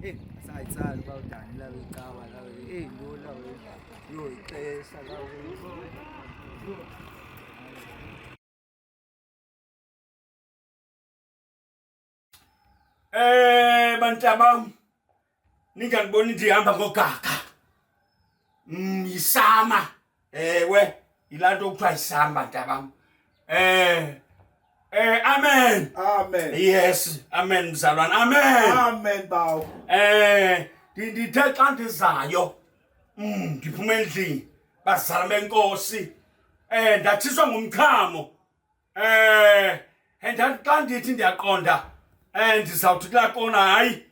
Eyi asayitsali uba udani lawe icawa lawe. Eyi lo lawe. Yho ixesha lawe. Eh bantabam ningandiboni ndihamba ngogaga. Yisama. Ewe, yilaa nto kuthiwa yisama ntabam. Amen. Amen. Yes, amen mzalwana. Amen. Amen bawo. Ndithe xa ndizayo ndiphuma endlini bazala benkosi. Ndatshiswa ngumchamo. And xa ndithi ndiyaqonda ndizawuthi kulaa kona hayi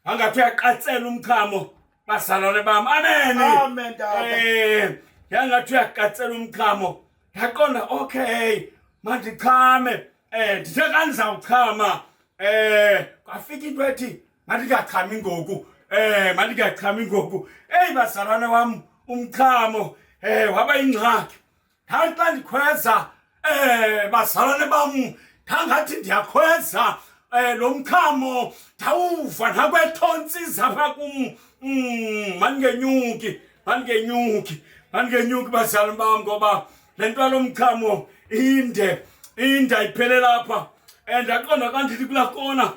angathi uyaqatsela umchamo bazalwane bam. Amen. Amen tata. Yangathi uyaqatsela umchamo. Ndaqonda okay mandichame. Ndithe xa ndizawuchama kwafika into ethi mandingachami ngoku. Mandingachami ngoku. Eyi bazalwane wam umchamo waba yingxaki. Ndathi xa ndikhweza bazalwane bam ndangathi ndiyakhweza lo mchamo ndawuva nakwethontsi zapha kum. Mandingenyuki, mandingenyuki, mandingenyuki bazalwane bam ngoba le nto yalo mchamo inde, inde ayipheleli apha. Ndaqonda xa ndithi kulaa kona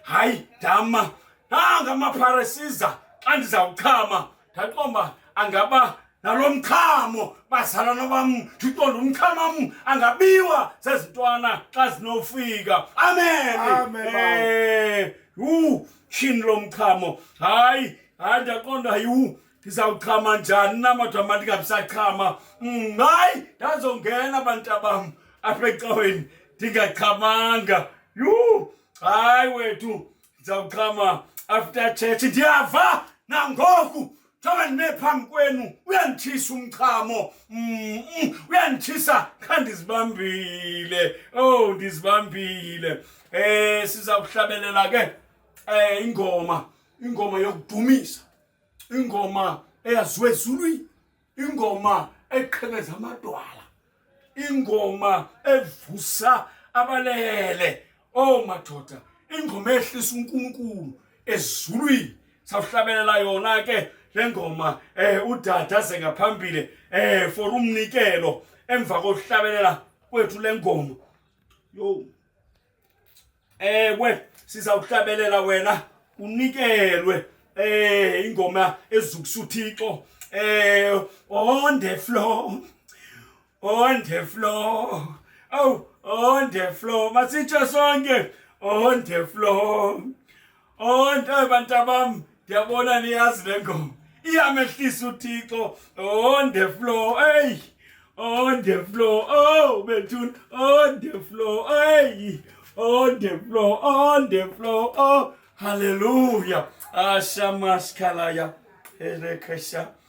hayi ndama nanga amaphara esiza xa ndizawuchama ndaqomba angaba nalo mchamo bazalwana bam ndiqonda umchamo wam angabiwa zezintwana xa zinofika. Amen. Amen, Yhu, tyhini lo mchamo. Hayi, hayi ndaqonda yhu ndizawuchama njani na madoda mandingabisachama. Hayi ndazongena bantabam apha ecaweni ndingachamanga. Yhu, hayi wethu ndizawuchama after church. Ndiyava nangoku njengoba ndime phambi kwenu uyanditshisa umchamo. Uyanditshisa kha ndizibambile. Oh, ndizibambile. Siza kuhlabelela ke ingoma, ingoma yokudumisa, ingoma eyaziwa ezulwini, ingoma eqhekeza amadwala, ingoma evusa abalele. Oh madoda, ingoma ehlisa uNkulunkulu ezulwini. Sawuhlabelela yona ke le ngoma udada aze ngaphambili for umnikelo emva kokuhlabelela kwethu le ngoma. Yo. Ewe, sizawuhlabelela wena unikelwe ingoma ezukisa uThixo. On the floor. On the floor. Oh, on the floor. Masitsho sonke on the floor. On the bantabam, ndiyabona niyazi le ngoma. Iyamehlisa uThixo on the floor. Hey, on the floor. Oh, bethuna on the floor. Hey, on the floor, on the floor. Oh, hallelujah. Ashamaskalaya. Elekesha.